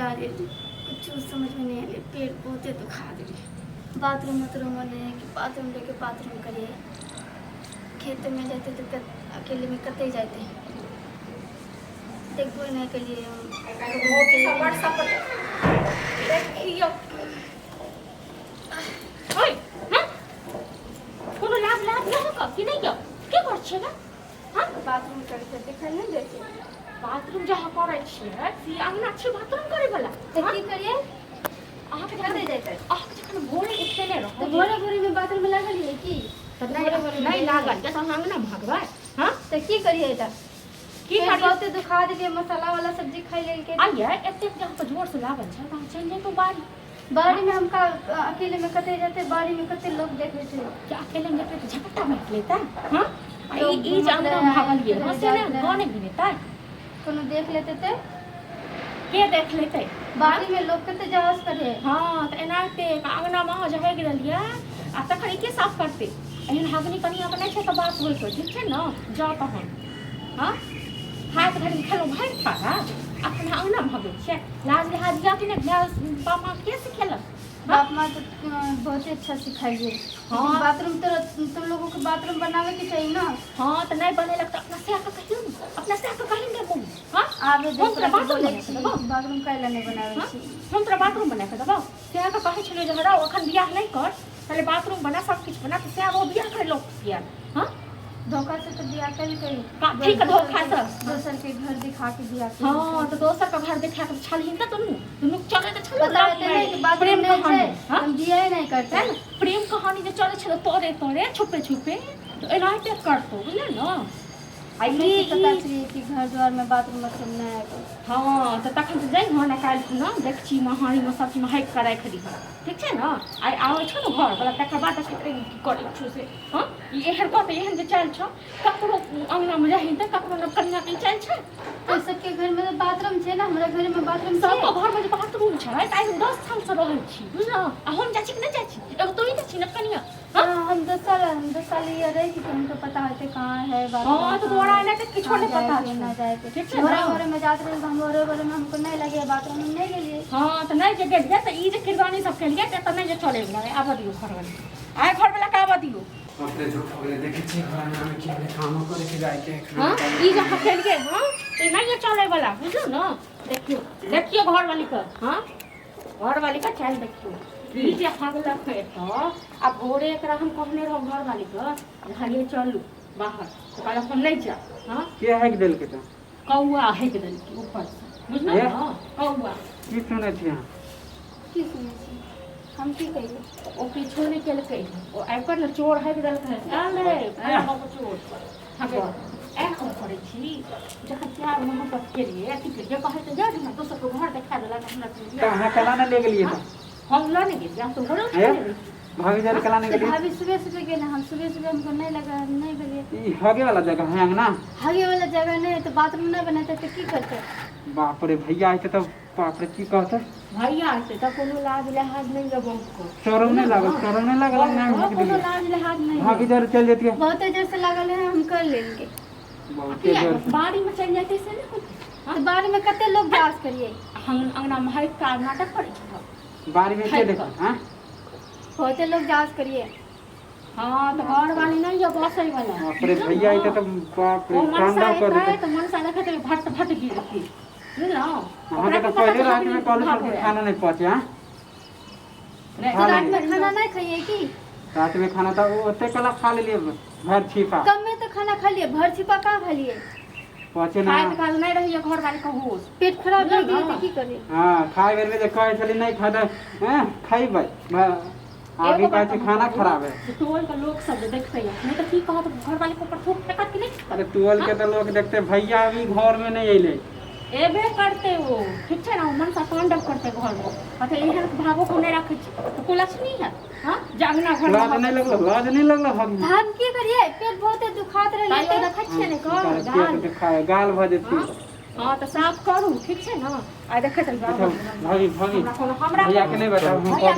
दुखा गेल, कुछो समझमे नहि एलै। पेट बहुते दुखा गेलै। बाथरूम वाथरूम नहि है कि बाथरूम लेके बाथरूम करिए। खेतमे जाते तऽ अकेलेमे कतऽ जाते, देखबो नहि केलिए हम। देखियौ, ओइ, हँ? कोनो लाज लाज नहि होगा कि नहि यौ? की कर छियै गे? हँ? बाथरूम करके देखल नहि दै छै। बाथरूम जहाँ करै छियै से अंगना छै बाथरूम करे वाला? तऽ की करिए? अहाँके कतऽ जखन जेतै? अहाँके जखन भोरे उठेने तऽ रहौ भोरे भोरेमे बाथरूममे लागल है की? तऽ भोरे भोरेमे नहि लागल तऽ अहाँ अंगना भागबै? हँ? तऽ की करिए? तऽ की पेट करियै? बहुते दुखा देलियै, मसाला वाला सब्जी खाइ लेलकै। आइये एतेक जे अहाँके जोर से लागल छै तऽ अहाँ चलि जैतहुँ बाड़ी। बाड़ीमे हम का अकेलेमे कतऽ जेतै? बाड़ीमे कते लोक देखै छै। कि अकेले में जेतै तऽ झपट्टा मारि लेतै? हँ, आ ई लोक ई जे घूमत अंगना रहै, भागलियै हँ से जाइत नहि रहै। गाँव नहि गिनेतै? कोनो देख लेतै तऽ? के देख लेतै? बाड़ीमे लोक कते जास करे। हँ, तऽ एनाहिते अङ्गनामे अहाँ जे हगि रहलियै आ तखन ई के साफ करतै? एहन हगनी कनिआँके नहि छै तऽ बात होइके ठीक छै ने। जाउ तहन। हँ, हाथ घड़ी खेलहुँ भरि थारा, अखन अहाँ अङ्गनामे हगै छियै। लाज लिहाज यऽ कि नहि? माय बाप अहाँके के सिखेलक? बाप माँ तो बहुत ही अच्छा सिखाइए। हाँ। लेकिन बाथरूम तो तुम लोगों को बाथरूम बनावे के चाहिए ना। हँ, तऽ नहि बनेलक तऽ अपना सएह के कहियौ ने, अपना सएह के कही ने मम्मी। हँ, आबे हम तोरा दोसरा के बाथरूम बोले बना छी कऽ देबौ। बाथरूम काहे नहीं बनावे हाँ? छी? हम तोरा बाथरूम बना कऽ देबौ। सएह के कहै छलियै जे हराउ, एखन बियाह नहि कर, पहिले बाथरूम बना, सब किछु बना। तऽ सएह ओ बियाह करै लोक किया? हँ, धोखा से तो बियाह कलकै। कथी के धोखा से? दोसर के घर दिखा के बियाह केलकै। हँ, तऽ दोसर के घर देखा कऽ छलहिन तऽ दुनू दुनू चलै तऽ छलो। पता रहतै नहि कि बाथरूम प्रेम नहीं कहानी छै, हँ? हम बियाह नहीं करते। है ने, प्रेम कहानी जे चलै छलो तोरे तोरे छुपे छुपे, तऽ एनाहिते करतौ, बुझल ने? आ ई ई पता ई चली कि घर द्वार में बाथरूम वाथरूम नहीं है। हँ, तऽ तखन तऽ जइहऽ ने काल्हि खुना, देख छी महारीमे सब चीजमे हाइक कऽ राखि दिहऽ, ठीक छै ने? आइ आबै छौ ने घरवला, तकर बाद देखैत रही की करै छौ से। हँ, ई एहन कहतै, एहन जे चालि छौ, ककरो अङ्गनामे जाही तऽ ककरो नव कनिआँके ई चालि छै? तो सबके घर में तो बाथरूम छै ना, हमरा घर में बाथरूम छै। सबके घरमे जे बाथरूम छै तऽ आइ हम 10 सालसँ रहै छी, बुझलहुँ? आ हम जाइ छी कि नहि जाइ छी? एगो तोही जाइ छी नव कनिआँ। हाँ, हम 10 साल ये रही थी तो हमको पता होते कहाँ है बाथरूम। हाँ, तो तोरा एना तऽ किछो कहाँ नहि पता जाए के, छौ। ना जाए के। ठीक छै भोरे ने? भोरे में जाते रहे तो हम भोरे भोरे में हमको नहीं लगे बाथरूम, हम नहीं गेलिए। हँ, तऽ नहि जे गेलियै तऽ ई जे किरदानी सब केलियै तऽ एतऽ नहि जे चलैवला अइ। आबऽ दियौ घरवला, आइ घरवला के आबऽ दियौ। बाप रे, झूठ हो गेलै। देखै छियै घर अंगनामे की भेलै, कामो करै के जाइके है, खाना हँ, खाइ ई जे अहाँ केलियै हँ तऽ नहि जे चलैवला, बुझलहुँ ने? देखियौ, देखियौ घरवालीके। हँ, घरवालीके चालि देखियौ। ई जे हगलक एतऽ आ भोरे एकरा हम कहने रहौं घरवालीके जे हरिये चलू बाहर, तऽ कहलक हम नहि जायब। हँ। के हाकि देलकै तऽ? कौआ हगि देलकै ऊपरसँ, बुझलहुँ हे? ने? कौआ। की सुनै छी अहाँ? की सुनै छी? हम की कहिए? ओ किछो नहि केलकै, ओ आबि कऽ ने चोर हगि देलकै। आयल रे फलाना के चोर हगे। एह, हम करै छी जखन प्यार मोहब्बत केलियै, अथी केलियै, कहै तऽ जाउ हमरा दोसरके घर देखा देलक हमरा। तऽ अहाँ केना ने ले गेलियै तऽ? हम लऽ नहि गेलियै, हम तऽ घरे हे? उठा लेबै। भाभी जरे केना नहि तो गेलियै? भाभी सुबह सुबह गए ना, हम सुबह सुबह हमको नहीं लगा, हम नहीं गेलिए। ई हगे वाला जगह है अंगना? हगे वाला जगह नहीं है तो बाथरूम नहीं बनाते तो की करते? बाप रे, भैया आइते तऽ बाप रे, की कहते? भैया आते तऽ कोनो लाज लिहाज नहि यऽ बहूके। शरम नहि लागल? शरम नहि लागल अंगना मे हगि कोनो देलियै? लाज लिहाज नहि यऽ। भाभी जरे चलि जैतियै। बहुते जोर से लागल है, हम कर लेंगे। बहुते किया जोर से। बाड़ीमे चलि जाइते से नहि होतै? तो बाड़ी में कते लोग जास करिए? हम अंगनामे हगि कऽ नाटक करै छलहुँ। बाड़ी मे के देखै? हँ? बहुते लोग जास करिए। हँ, तऽ घरवाली नहि यऽ बसै वाला। बाप रे, भैया आइते तऽ बाप रे, ओ मनसा तांडव कर एतै देतै। तऽ मनसा देखैत भट भट गिरती, बुझलहुँ? अहाँके तऽ पहिले रातिमे कहलहुँ छल कि खाना नहि पचे। हँ, तो खा रात लेलियै। में खाना नहीं खाइए की? रातिमे खाना तऽ ओते कला खा लेलियै भरि छिपा। कम में तो खाना खा लिए, भर छिपा कहाँ खा लिए? पचे ना। खाइत काल नहि रहैया घरवाली के होश। पेट खराब भए गेलै ना। तऽ की करिए? हँ, खाय बेरमे जे कहै छली नहि खाय तऽ हँ खैबै, आगे एगो कहै बात छै हम खाना कहू, खराब है। जे टोल के लोक सब जे देखतै नहि तऽ की कहत? घरवाली के ऊपर थूक फेकत कि नहि फेकत? अरे, टोल के तऽ लोक देखते, भैया अभी घर में नहीं अयले। एबे करतै ओ, ठीक छै ने? ओ मनसा तांडव करतै घरमे, कहतै एहन भावो को नहि राखै छी तऽ कोइ लक्ष्मी है? हँ, जे अंगना घर लाज नहि लगलो? लाज नहि लगलो हगी? तऽ हम की करिए? पेट बहुते दुखात रहलै। तैयो देखै छियै ने कर पेट गाल दुखाय गाल भऽ जेतै। हँ, तऽ साफ करू, ठीक छै ने? आइ देखैत रहियौ। अच्छा भाभी, भाभी। हमरा कोनो हमरा भैया के नहि बताउ, हम कऽ देब।